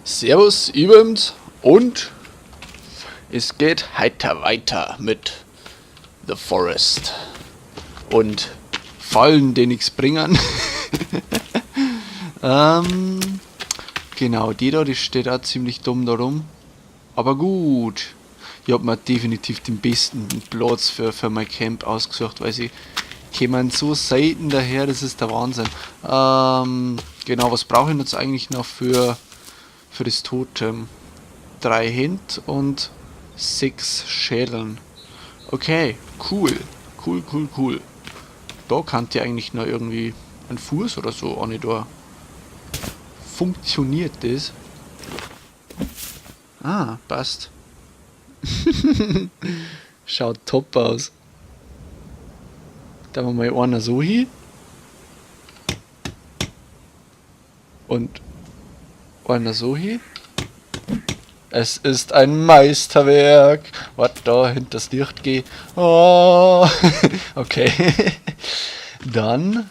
Servus, Ibms, und es geht heiter weiter mit The Forest und Fallen, die nichts bringen. Genau, die da, die steht auch ziemlich dumm da rum. Aber gut, ich hab mir definitiv den besten Platz für mein Camp ausgesucht, weil sie kämen so selten daher, das ist der Wahnsinn. Genau, was brauche ich jetzt eigentlich noch für das Totem? 3 Hände und 6 Schädeln. Okay, cool. Cool, cool, cool. Da kann ich eigentlich noch irgendwie einen Fuß oder so auch nicht da. Funktioniert das? Ah, passt. Schaut top aus. Da haben wir mal einer so hin. Und einer so hin. Es ist ein Meisterwerk. Was da hinter das Licht geht. Oh. Okay. Dann.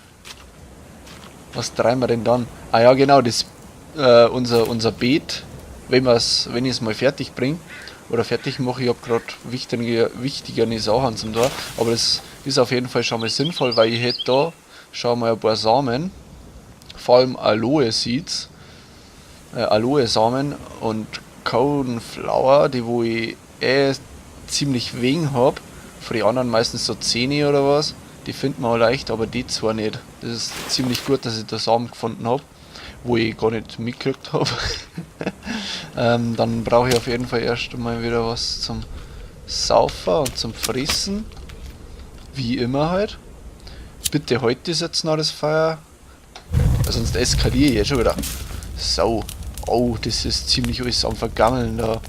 Was treiben wir denn dann? Ah ja, genau, das unser Beet, wenn ich's mal fertig bring oder fertig mache, ich hab grad wichtigere Sachen zum Tor, aber das ist auf jeden Fall schon mal sinnvoll, weil ich hätte da schon mal ein paar Samen, vor allem Aloe Seeds, Aloe Samen und Cornflower, die wo ich eh ziemlich wenig hab, für die anderen meistens so 10 oder was, die finden wir auch leicht, aber die zwar nicht. Das ist ziemlich gut, dass ich da Samen gefunden hab, wo ich gar nicht mitgekriegt hab. Dann brauche ich auf jeden Fall erst einmal wieder was zum Saufen und zum Fressen. Wie immer halt. Bitte heute ist jetzt noch das Feuer. Weil sonst eskaliere ich jetzt schon wieder. So. Oh, das ist ziemlich alles am Vergammeln da.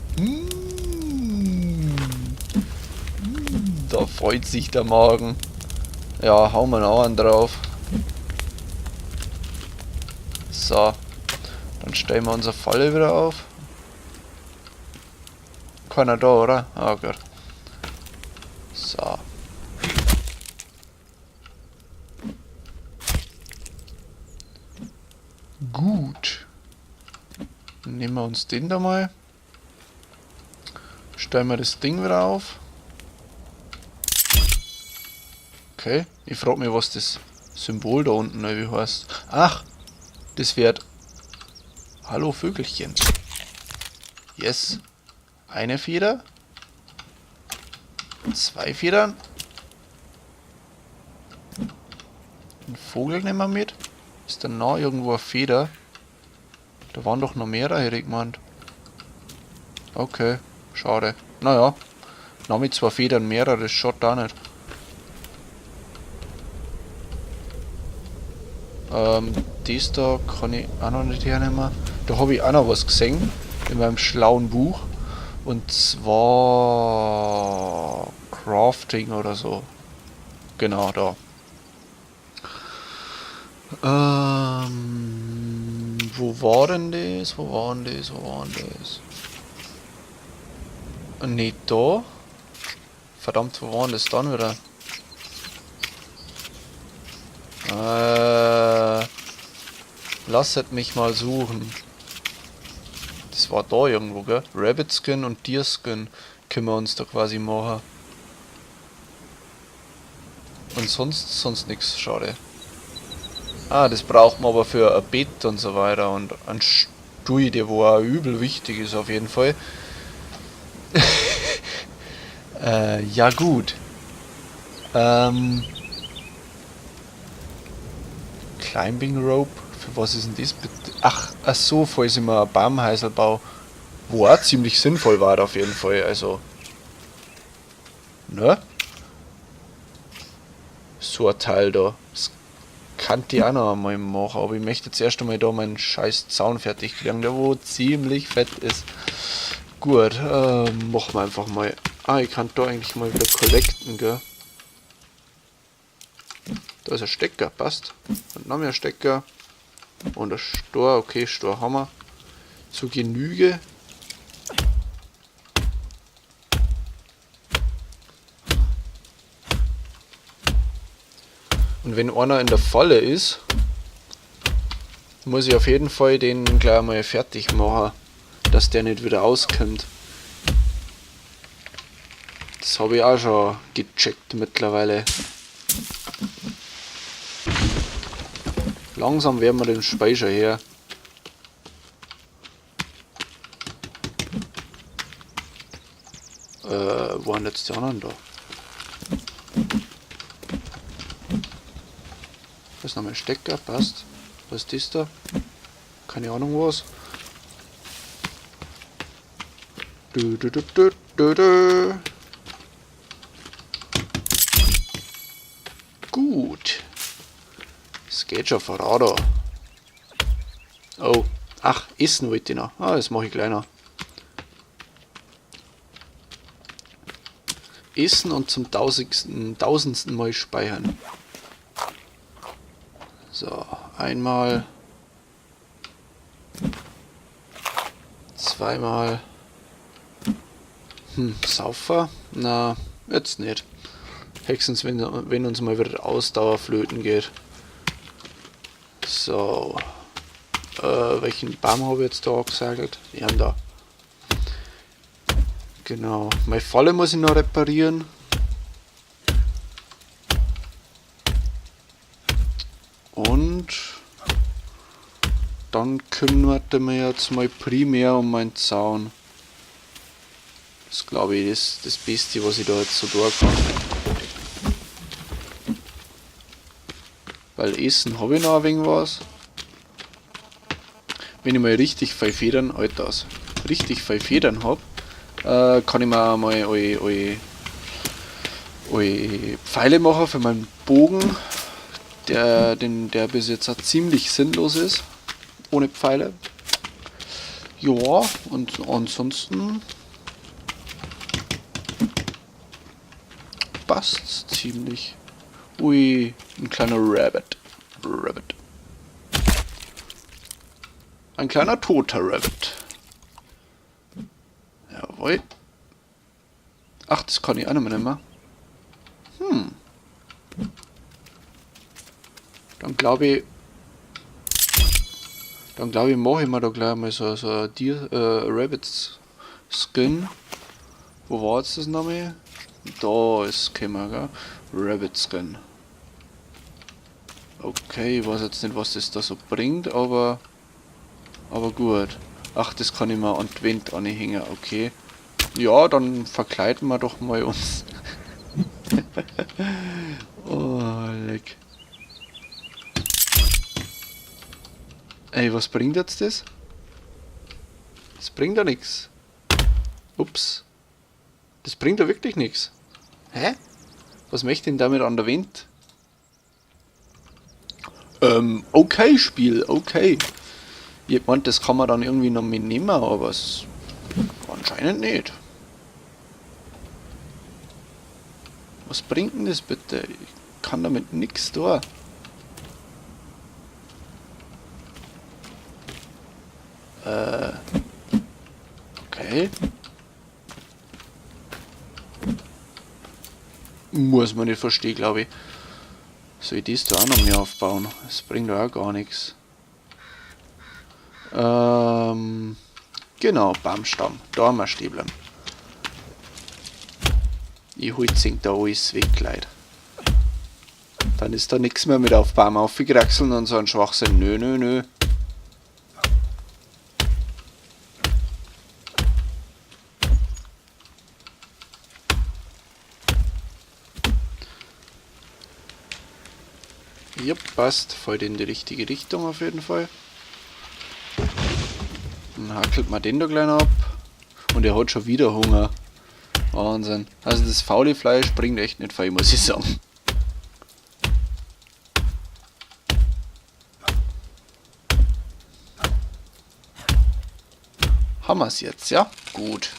Da freut sich der Magen. Ja, hauen wir noch einen drauf. So. Dann stellen wir unsere Falle wieder auf. Keiner da, oder? Ah, gut. So. Gut. Dann nehmen wir uns den da mal. Stellen wir das Ding wieder auf. Okay. Ich frag mich, was das Symbol da unten irgendwie heißt. Ach, das wird... Hallo Vögelchen. Yes. Eine Feder. 2 Federn. Einen Vogel nehmen wir mit. Ist da noch irgendwo eine Feder? Da waren doch noch mehrere, hätte ich gemeint. Okay, schade. Naja, noch mit 2 Federn mehrere, das schaut da nicht. Das da kann ich auch noch nicht hernehmen. Da habe ich auch noch was gesehen in meinem schlauen Buch. Und zwar Crafting oder so. Genau, da. Wo war denn das? Wo war denn das? Wo war denn das? Nicht da. Verdammt, wo war denn das dann wieder? Lasset mich mal suchen. Das war da irgendwo, gell? Rabbit Skin und Deer Skin können wir uns da quasi machen. Und sonst nix, schade. Ah, das braucht man aber für ein Bett und so weiter und ein Stuhl, der wo auch übel wichtig ist auf jeden Fall. Ja gut. Climbing Rope, für was ist denn das bitte? Ach, ach so, falls ich mir ein Baumhäusl baue, wo auch ziemlich sinnvoll war auf jeden Fall, also. Ne? So ein Teil da. Das kann ich auch noch einmal machen, aber ich möchte jetzt erst einmal da meinen scheiß Zaun fertig kriegen, der wo ziemlich fett ist. Gut, machen wir einfach mal. Ah, ich kann da eigentlich mal wieder collecten, gell? Da ist ein Stecker, passt. Und noch mehr Stecker. Und ein Stor, okay, Stor haben wir. Zu Genüge. Und wenn einer in der Falle ist, muss ich auf jeden Fall den gleich mal fertig machen. Dass der nicht wieder auskommt. Das habe ich auch schon gecheckt mittlerweile. Langsam werden wir den Speicher her. Wo sind jetzt die anderen da? Da ist nochmal ein Stecker, passt. Was ist das da? Keine Ahnung was. Du, du, du, du, du, du. Gut. Es geht schon voran da. Oh. Ach, essen wollte ich noch. Ah, das mache ich gleich noch. Essen und zum tausendsten Mal speichern. So, einmal. Zweimal. Saufer? Na, jetzt nicht. Höchstens, wenn uns mal wieder Ausdauer flöten geht. So. Welchen Baum habe ich jetzt da angesagelt? Ja, da. Genau. Meine Falle muss ich noch reparieren. Und dann kümmert er mich jetzt mal primär um meinen Zaun. Das glaube ich ist das Beste, was ich da jetzt so tun kann. Weil Essen habe ich noch ein wenig was. Wenn ich mal richtig viel Federn, Alter, aus, richtig viel Federn hab, kann ich mir auch mal alle Pfeile machen für meinen Bogen, der bis jetzt auch ziemlich sinnlos ist, ohne Pfeile. Ja, und ansonsten passt's ziemlich. Ui, ein kleiner Rabbit. Rabbit. Ein kleiner toter Rabbit. Jawohl. Ach, das kann ich auch noch nicht mehr. Dann glaube ich, dann glaube ich, mache ich mir da gleich mal so ein Deer Rabbit Skin. Wo war jetzt das nochmal? Da ist gekommen, gell? Rabbit Skin. Okay, ich weiß jetzt nicht, was das da so bringt, aber gut. Ach, das kann ich mir an die Wand anhängen, okay. Ja, dann verkleiden wir doch mal uns. Oh, leck. Ey, was bringt jetzt das? Das bringt ja nix. Ups. Das bringt ja wirklich nix. Hä? Was möchte ich denn damit an der Wand? Okay, Spiel, okay. Ich meint, das kann man dann irgendwie noch mitnehmen, aber es anscheinend nicht. Was bringt denn das bitte? Ich kann damit nix tun. Okay. Muss man nicht verstehen, glaub ich. Soll ich das da auch noch mehr aufbauen? Das bringt auch gar nix. Genau, Baumstamm. Da haben wir stehen bleiben. Ich hol zink da alles weg, Leute. Dann ist da nix mehr mit auf Baum aufgekraxeln und so ein Schwachsinn. Nö, nö, nö. Jupp, passt. Fällt in die richtige Richtung auf jeden Fall. Dann hackelt man den da gleich noch ab. Und er hat schon wieder Hunger. Wahnsinn. Also das faule Fleisch bringt echt nicht viel, muss ich sagen. Haben wir's jetzt, ja? Gut.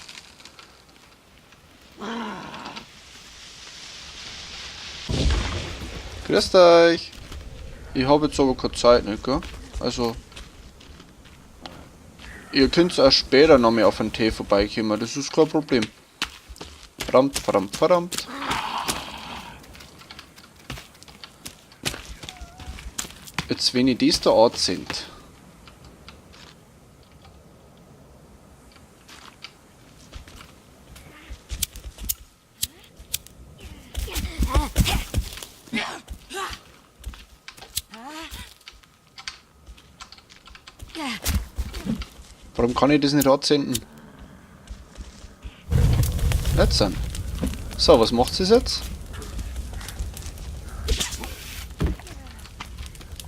Grüßt euch! Ich hab jetzt aber keine Zeit, nicht, gell? Also... Ihr könnt auch später noch mal auf einen Tee vorbeikommen, das ist kein Problem. Verdammt, verdammt, verdammt. Jetzt, wenn ich das da anziehe. Warum kann ich das nicht anzünden? Jetzt dann. So, was macht sie jetzt?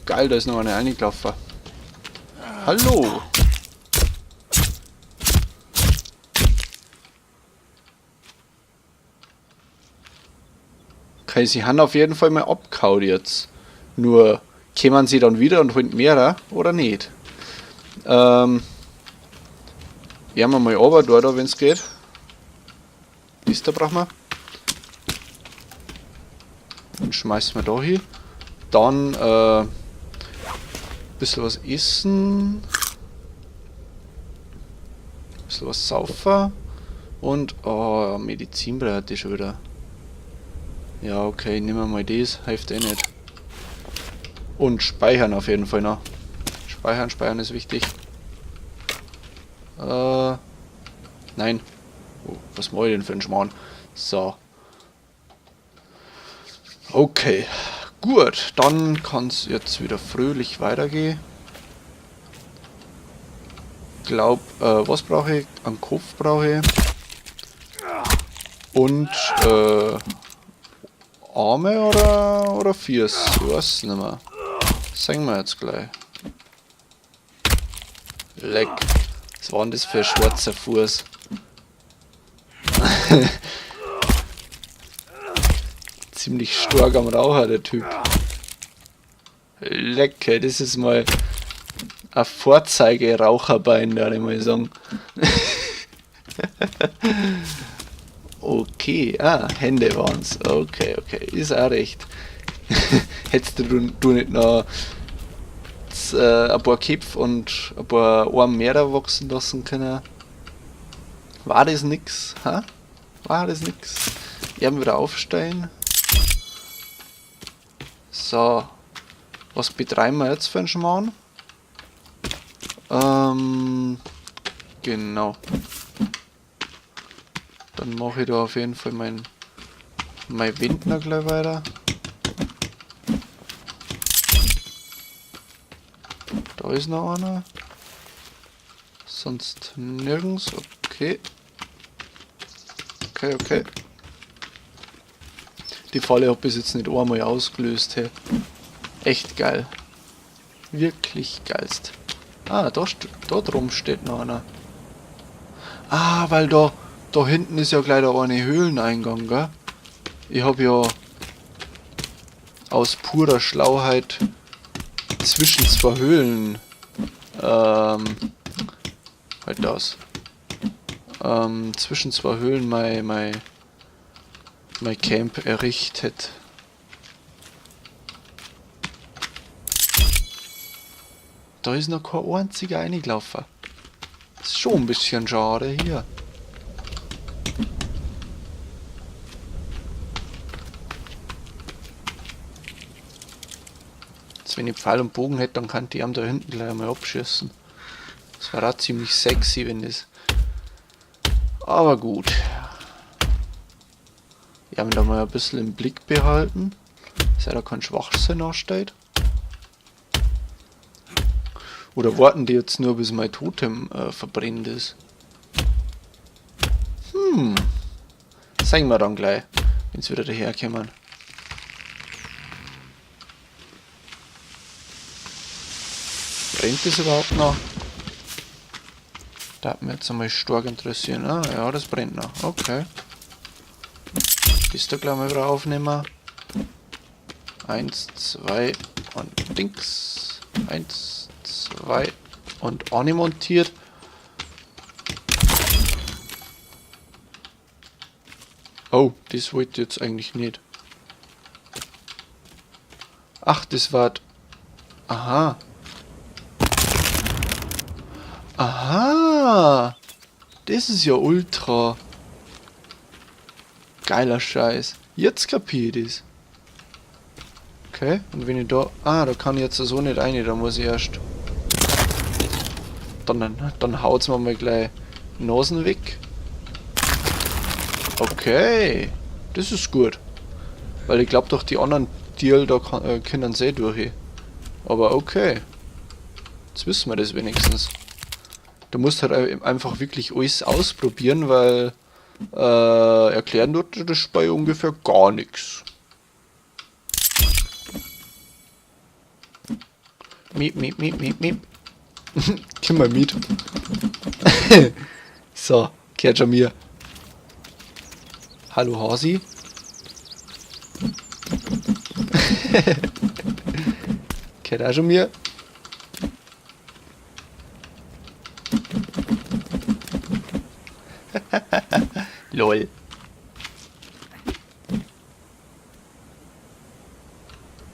Geil, da ist noch eine reingelaufen. Hallo! Okay, sie haben auf jeden Fall mal abgehauen jetzt. Nur, kämen sie dann wieder und holen mehrere oder nicht? Gehen wir mal runter, da, wenn es geht. Das da brauchen wir. Dann schmeißen wir da hin. Dann ein bisschen was essen. Ein bisschen was saufen. Und, oh, Medizin brauche ich schon wieder. Ja, okay, nehmen wir mal das. Hilft eh nicht. Und speichern auf jeden Fall noch. Speichern, speichern ist wichtig. Nein. Oh, was mache ich denn für einen Schmarrn? So. Okay. Gut, dann kann's jetzt wieder fröhlich weitergehen. Glaub, was brauche ich? Einen Kopf brauche ich. Und, Arme oder Füße? Ich weiß nicht mehr. Sehen wir jetzt gleich. Leck. Was war denn das für ein schwarzer Fuß? Ziemlich stark am Raucher, der Typ. Lecker, das ist mal ein Vorzeigeraucherbein, würde ich mal sagen. Okay, Hände waren's. Okay, okay, ist auch recht. Hättest du nicht noch ein paar Köpfe und ein paar Arme mehr wachsen lassen können? War das nix? Ha? War das nix? Ich hab wieder aufstehen. So. Was betreiben wir jetzt für einen Schmarrn? Genau. Dann mache ich da auf jeden Fall mein Windner gleich weiter. Da ist noch einer. Sonst nirgends. Okay. Okay, okay. Die Falle hab ich bis jetzt nicht einmal ausgelöst. Hey. Echt geil. Wirklich geilst. Ah, da drum steht noch einer. Ah, weil da hinten ist ja gleich der eine Höhleneingang, gell? Ich hab ja aus purer Schlauheit zwischen zwei Höhlen, halt das. Zwischen zwei Höhlen mein Camp errichtet. Da ist noch kein einziger reingelaufen. Das ist schon ein bisschen schade hier. Jetzt, wenn ich Pfeil und Bogen hätte, dann kann ich ihn da hinten gleich einmal abschießen. Das wäre auch ziemlich sexy, wenn das... Aber gut. Ich habe ihn da mal ein bisschen im Blick behalten, dass er da keinen Schwachsinn anstellt. Oder warten die jetzt nur, bis mein Totem verbrennt ist? Sehen wir dann gleich, wenn's wieder daherkommen. Brennt das überhaupt noch? Da hat mich jetzt einmal stark interessieren. Ah, ja, das brennt noch. Okay. Das da gleich mal wieder aufnehmen. 1, 2 und Dings. 1, 2 und montiert. Oh, das wollte ich jetzt eigentlich nicht. Ach, das war... Aha. Aha. Das ist ja ultra. Geiler Scheiß. Jetzt kapier ich das. Okay, und wenn ich da... Ah, da kann ich jetzt so nicht rein, da muss ich erst... Dann haut's mir mal gleich Nasen weg. Okay, das ist gut. Weil ich glaub doch, die anderen Deal da können sie durch. Aber okay. Jetzt wissen wir das wenigstens. Du musst halt einfach wirklich alles ausprobieren, weil erklären tut das Spiel ungefähr gar nichts. Miep, miep, miep, miep, miep. Komm mal mit. So, gehört schon mir. Hallo Hasi. Gehört auch schon mir. Lol.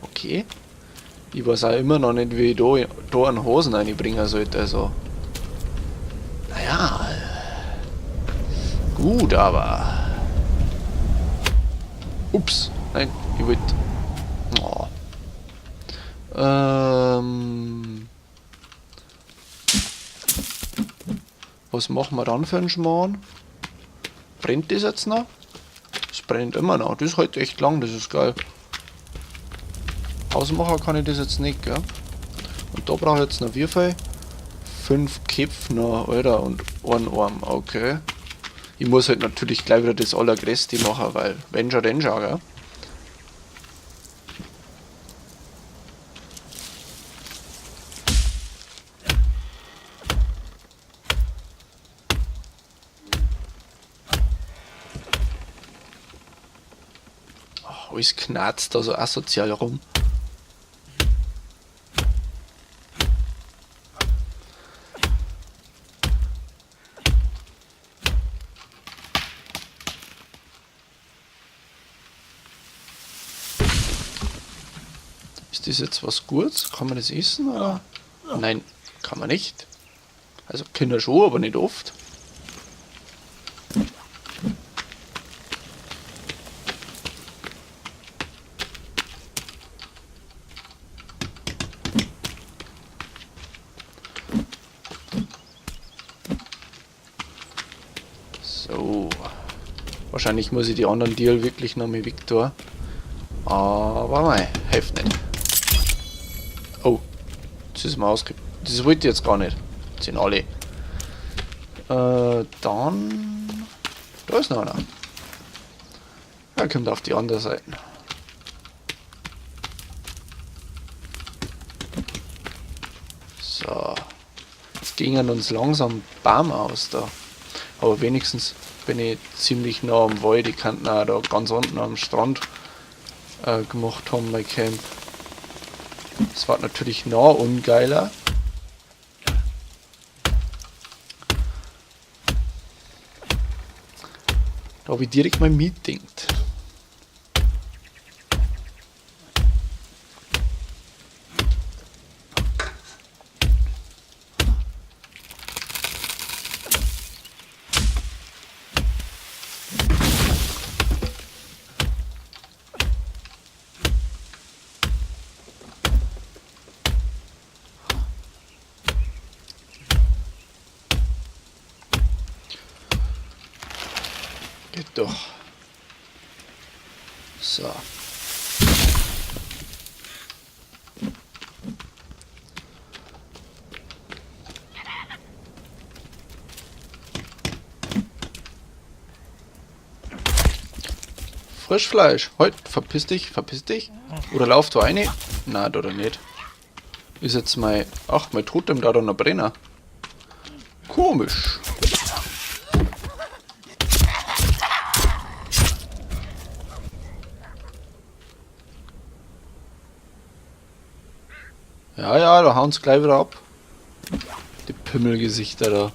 Okay. Ich weiß auch immer noch nicht, wie ich da einen Hosen reinbringen sollte. Also. Naja. Gut, aber. Ups. Nein, ich wollte. Oh. Was machen wir dann für einen Schmarrn? Brennt das jetzt noch? Das brennt immer noch. Das hält echt lang, das ist geil. Ausmachen kann ich das jetzt nicht, gell? Und da brauche ich jetzt noch wie viel? 5 Köpfe noch, Alter, und einen Arm, okay. Ich muss halt natürlich gleich wieder das Allergrößte machen, weil wenn schon, denn schon, gell? Ach, alles knarzt da so asozial rum. Ist das jetzt was Gutes? Kann man das essen oder? Nein, kann man nicht. Also Kinder schon, aber nicht oft. So. Wahrscheinlich muss ich die anderen Deal wirklich noch mit Victor. Aber mei, hilft nicht. Oh, das ist mir ausge-, das wollte ich jetzt gar nicht. Das sind alle. Dann. Da ist noch einer. Er kommt auf die andere Seite. So. Jetzt gingen uns langsam Baum aus da. Aber wenigstens bin ich ziemlich nah am Wald. Ich kann auch da ganz unten am Strand gemacht haben, mein Camp. Das war natürlich noch ungeiler. Da hab ich direkt mal mitdenkt. Geht doch. So. Frischfleisch. Heut, verpiss dich, verpiss dich. Oder lauf du rein? Nein, oder nicht. Ist jetzt mein... Ach, mein Totem da noch brenner. Komisch. Ja, ja, da hauen's gleich wieder ab. Die Pimmelgesichter da.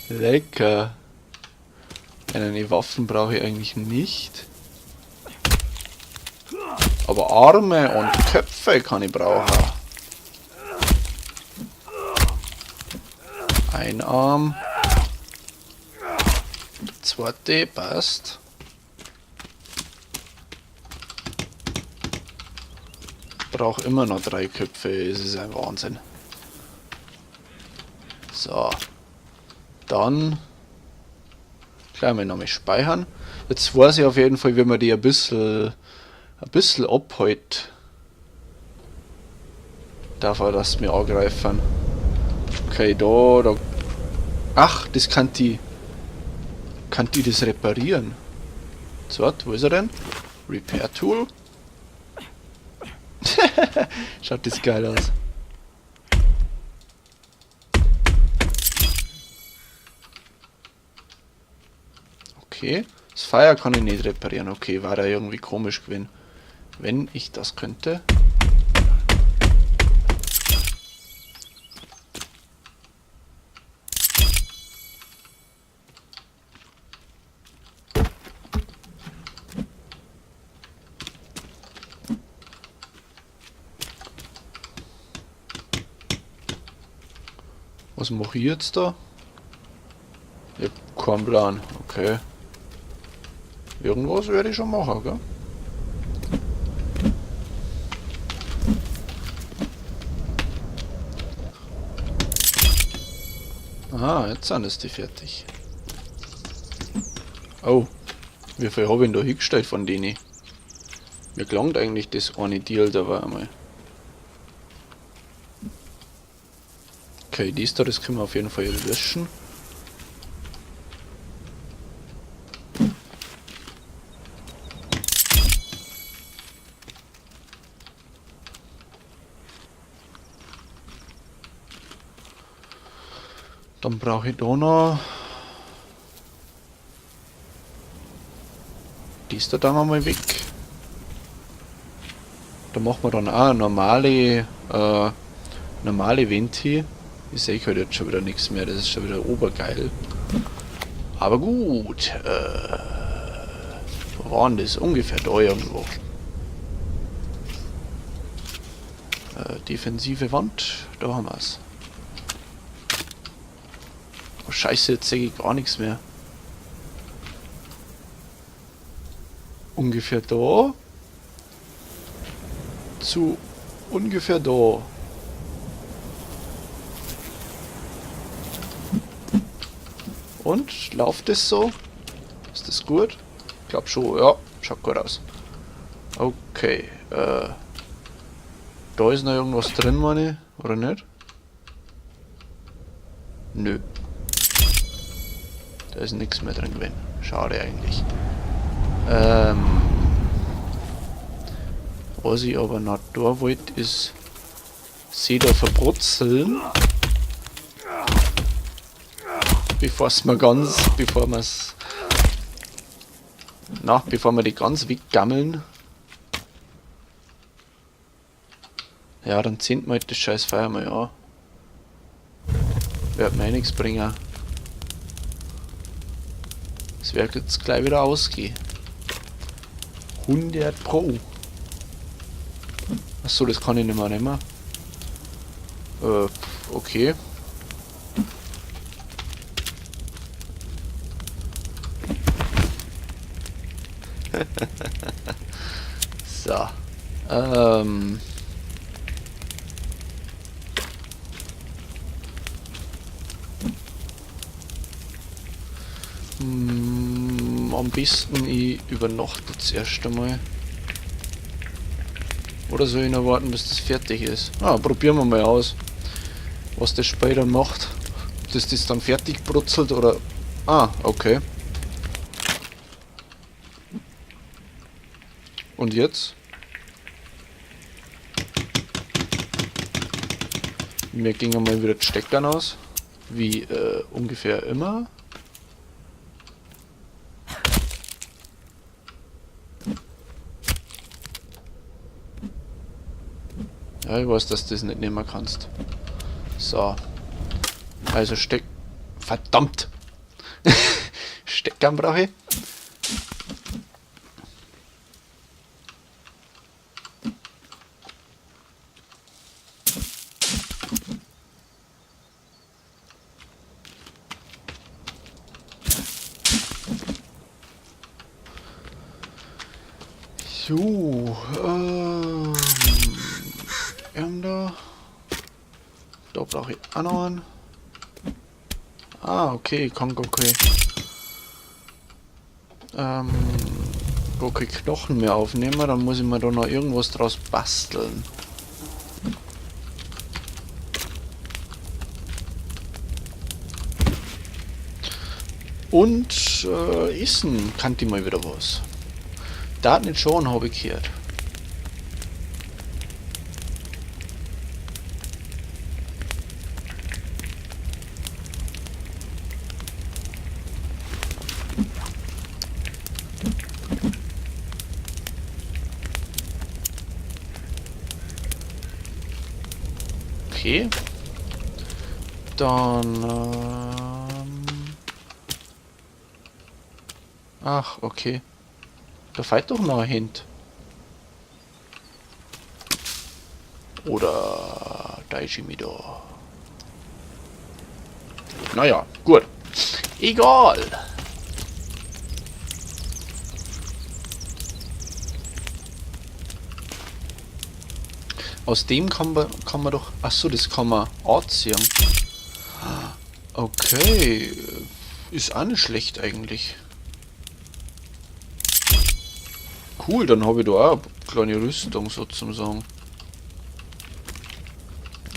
Lecker. Ja, die Waffen brauche ich eigentlich nicht. Aber Arme und Köpfe kann ich brauchen. Ein Arm. Zweite, passt. Brauch immer noch 3 Köpfe, es ist ein Wahnsinn. So. Dann gleich mal nochmal speichern. Jetzt weiß ich auf jeden Fall, wie man die ein bisschen abhält. Darf er das mir angreifen? Okay, da. Ach, das kann die. Kann die das reparieren? So, wo ist er denn? Repair Tool? Schaut das geil aus. Okay, das Feuer kann ich nicht reparieren. Okay, war da irgendwie komisch gewesen. Wenn ich das könnte. Was mache ich jetzt da? Ich hab keinen Plan. Okay. Irgendwas werde ich schon machen, gell? Aha, jetzt sind es die fertig. Oh, wie viel habe ich denn da hingestellt von denen? Mir gelangt eigentlich das eine Deal da war einmal. Okay, dies da, das können wir auf jeden Fall löschen. Dann brauche ich da noch. Dies da dann mal weg. Da machen wir dann auch eine normale Venti. Ich sehe halt jetzt schon wieder nichts mehr, das ist schon wieder obergeil. Aber gut. Wo war denn das? Ungefähr da irgendwo. Defensive Wand, da haben wir's. Oh Scheiße, jetzt sehe ich gar nichts mehr. Ungefähr da. Zu ungefähr da. Und? Läuft das so? Ist das gut? Ich glaube schon, ja. Schaut gut aus. Okay. Da ist noch irgendwas drin, meine ich. Oder nicht? Nö. Da ist nichts mehr drin gewesen. Schade eigentlich. Was ich aber noch da wollte, ist sie da verbrutzeln. Bevor wir die ganz weggammeln. Ja, dann zünden wir halt das scheiß Feuer mal an. Wird mir eh nichts bringen. Es wird jetzt gleich wieder ausgehen. 100 Pro. Achso, das kann ich nicht mehr nehmen. Okay. So. Am besten ich übernachte zuerst einmal. Oder soll ich noch warten, bis das fertig ist? Ah, probieren wir mal aus, was das Spiel dann macht. Ob das dann fertig brutzelt oder... Ah, okay. Und jetzt? Mir gingen mal wieder die Steckern aus. Wie ungefähr immer. Ja, ich weiß, dass du das nicht nehmen kannst. So. Also Steck... Verdammt! Steckern brauche ich. So, da. Da brauche ich auch noch einen. Ah, okay, kann okay. Gar keine Knochen mehr aufnehmen, dann muss ich mir da noch irgendwas draus basteln. Und essen kann ich mal wieder was. Da hat nicht schon, habe ich gehört. Okay. Dann ach, okay. Da fällt doch noch ein Hint. Oder Daishimido. Naja, gut. Egal. Aus dem kann man doch... Achso, das kann man anziehen. Okay. Ist auch nicht schlecht eigentlich. Cool, dann habe ich da auch eine kleine Rüstung sozusagen.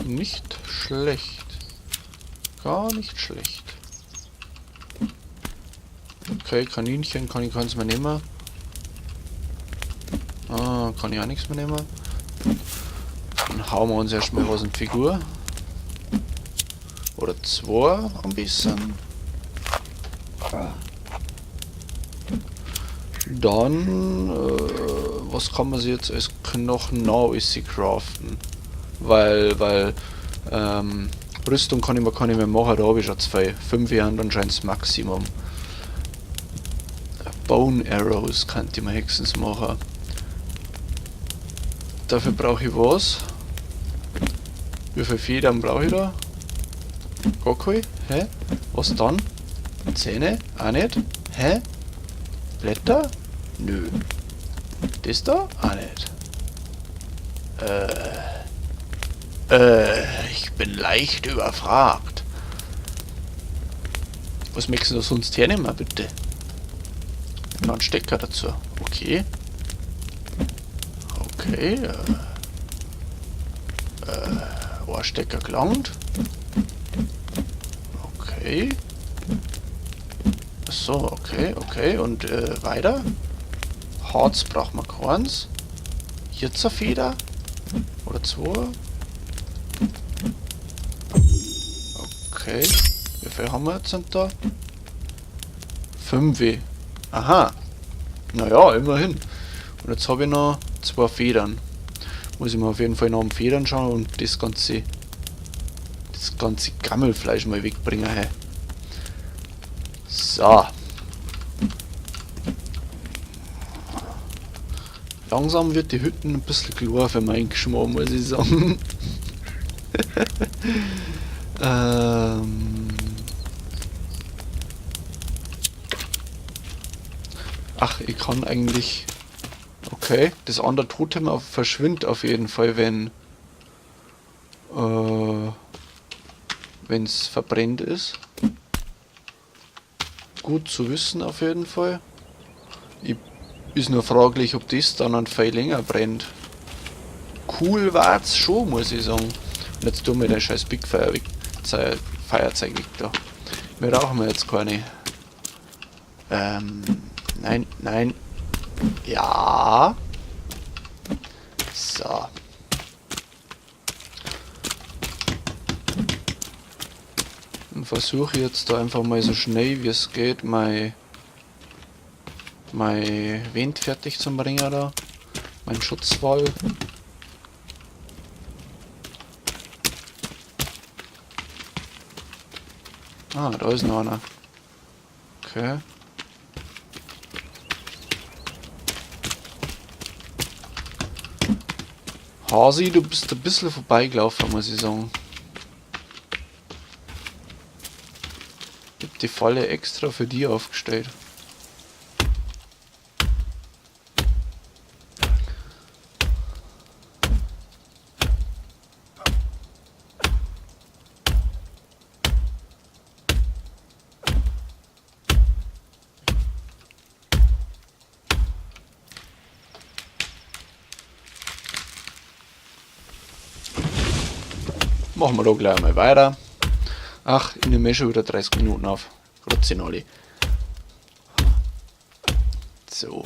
Nicht schlecht. Gar nicht schlecht. Okay, Kaninchen kann ich keins mehr nehmen. Ah, kann ich auch nichts mehr nehmen. Dann hauen wir uns erstmal was in die Figur. Oder zwei ein bisschen. Dann, was kann man sich jetzt als Knochen noch alles craften? Weil Rüstung kann ich mir keine mehr machen, da habe ich schon 2. 5 Jahre anscheinend das Maximum. Bone Arrows könnte ich mir höchstens machen. Dafür brauche ich was? Wie viele Federn brauche ich da? Gar keine? Hä? Was dann? Zähne? Auch nicht? Hä? Blätter? Nö. Das da? Auch nicht. Ich bin leicht überfragt. Was möchtest du sonst hernehmen, bitte? Noch einen Stecker dazu. Okay. Okay. Ein Stecker gelangt. Okay. So, okay, okay. Und weiter. Harz braucht man keins. Jetzt eine Feder. Oder zwei. Okay. Wie viel haben wir jetzt denn da? 5. Aha. Naja, immerhin. Und jetzt habe ich noch 2 Federn. Muss ich mir auf jeden Fall noch um Federn schauen und das ganze Gammelfleisch mal wegbringen. Hey. So. Langsam wird die Hütte ein bisschen klar für meinen Geschmack, muss ich sagen. Ach, ich kann eigentlich... Okay, das andere Totem verschwindet auf jeden Fall, wenn's verbrennt ist. Gut zu wissen auf jeden Fall. Ich, ist nur fraglich, ob das dann ein viel länger brennt. Cool war's schon, muss ich sagen. Und jetzt tun wir den scheiß Big Fire weg, Feuerzeug weg da. Wir brauchen jetzt keine. Nein, nein. Ja. So. Und versuche jetzt da einfach mal so schnell wie es geht mein Wind fertig zu bringen da. Mein Schutzwall. Ah, da ist noch einer. Okay. Hasi, du bist ein bisschen vorbeigelaufen, muss ich sagen. Ich hab die Falle extra für die aufgestellt. Machen wir da gleich mal weiter. Ach, ich nehme schon wieder 30 Minuten auf. Grüezi. So.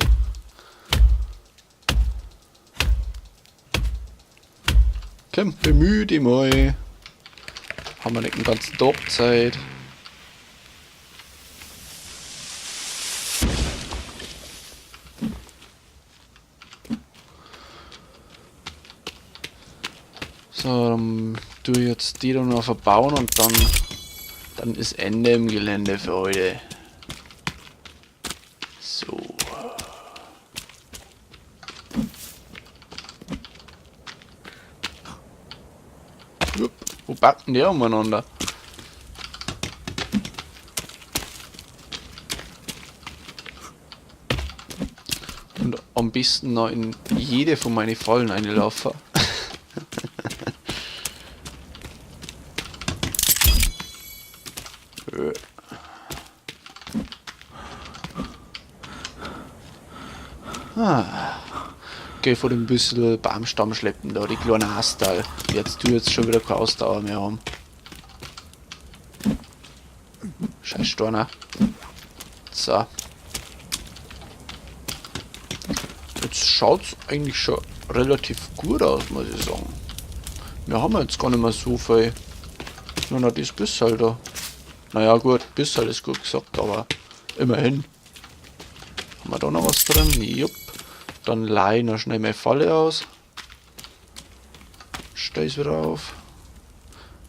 Komm, bemühe dich mal. Haben wir nicht den ganzen Tag Zeit. So, dann tue ich jetzt die da noch verbauen und dann ist Ende im Gelände für heute. So. Jupp, wo backen die umeinander? Und am besten noch in jede von meinen Fallen reinlaufen. Ah. Geh vor dem bisschen Baumstamm schleppen da, die kleine Astal. Jetzt du jetzt schon wieder keine Ausdauer mehr haben. Scheiß Storner. So. Jetzt schaut's eigentlich schon relativ gut aus, muss ich sagen. Wir haben jetzt gar nicht mehr so viel. Nur noch das Bissel da. Naja gut, Bissel ist gut gesagt, aber immerhin. Haben wir da noch was drin? Jupp. Dann leih ich noch schnell meine Falle aus. Stell ich's wieder auf.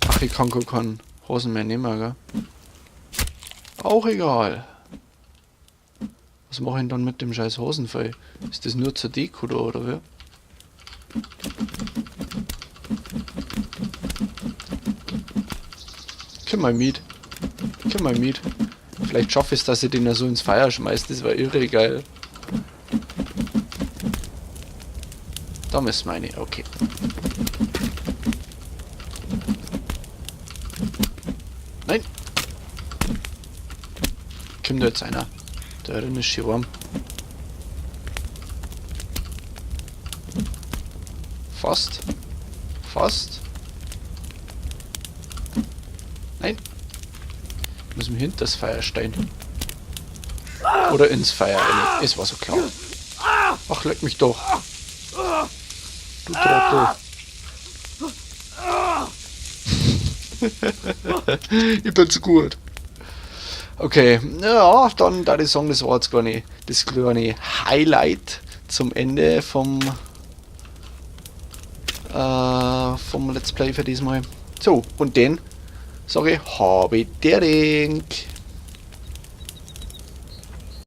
Ach, ich kann gar keinen Hosen mehr nehmen, gell? Auch egal. Was mach ich denn dann mit dem scheiß Hosenfell? Ist das nur zur Deko da, oder wie? Komm mal mit. Komm mal mit. Vielleicht schaffe ich es, dass ich den ja so ins Feuer schmeiß. Das war irre geil. Da ist meine, okay. Nein! Kommt da jetzt einer? Da drin ist schon warm. Fast. Fast. Nein. Ich muss mich hinter das Feuer stellen. Oder ins Feuer rein. Es war so klar. Ach, leck mich doch. Du Trottel. Ich bin zu gut. Okay, ja, dann da ich sagen, das war jetzt gar nicht das kleine Highlight zum Ende vom Let's Play für diesmal. So, und dann sage ich, habe Dering.